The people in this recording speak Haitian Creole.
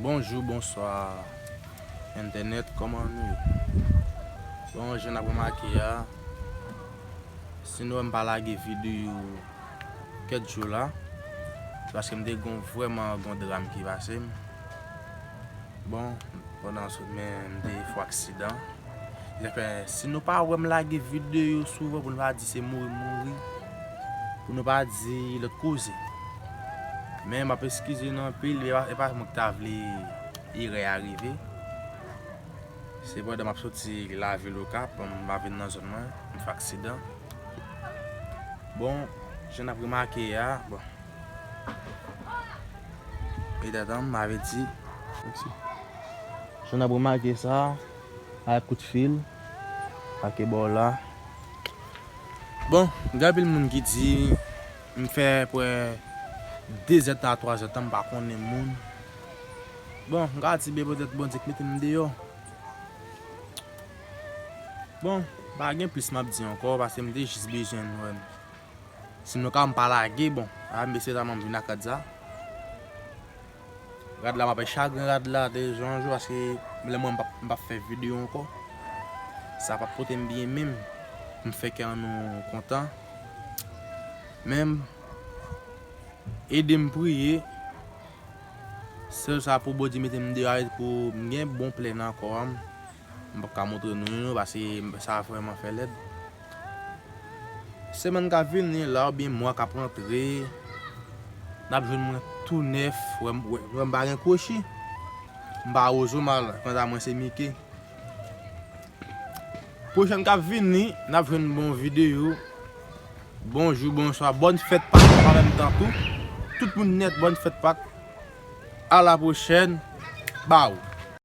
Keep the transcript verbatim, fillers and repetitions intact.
Bonjou, bonswa, entènèt, kòman nou ye? Bon, jan n ap remake a, si nou wè m pa lage videyo kèk jou la, se paske m te gon vrèman gon dram ki pase m. Bon, pandan sot men m te fè aksidan. Zafè, si nou pa wè m lage videyo souvan, pou nou pa di se mouri m mouri, pou nou pa di lòt koze. Men m ap eskize nou anpil, e pa, e pa mwen ki ta vle erè a rive. Se pandan m ap soti lavil Okap, m ap vin nan zòn mwen, m fè aksidan. Bon, jan n ap remake a, bon. E datan m avèti. Jan n ap remake sa, ak kout fil, ak e bò la. Bon, gen anpil moun ki di m fè prè de zèdtan a twa zèdtan, m pa konnen moun. Bon, m ka di byen petèt Bondye k mete m deyò. Bon, pa gen plis m ap di ankò, paske m te jis bezwen wè m. Si m nan ka m pa lage, bon, a, mesye sa m vin ak rad sa. Rad la, m ap chagren rad la de jou an jou, paske lè mwen m p ap, m p ap fè videyo ankò. Sa p ap pote m byen menm. M fè kè an nou kontan. Men, ede m priye. Sèl sa pou Bondye mete m deyò a, pou m gen bon plè nan kò a m. M p ap ka montre nou yo, paske sa vrèman fè lèd. Semèn k ap vini la, oubyen mwa k ap rantre, n ap jwenn mwen tou nèf, wè m, wè, wè m pa gen kwochi. M pa Rozo mal, kanta mwen se Mike. Pwochèn k ap vini, n ap jwenn bon videyo. Bonjou, bonswa, bòn fèt Pak an menm tan tou. Tout moun nèt, bòn fèt Pak. A la pwochèn. Baw.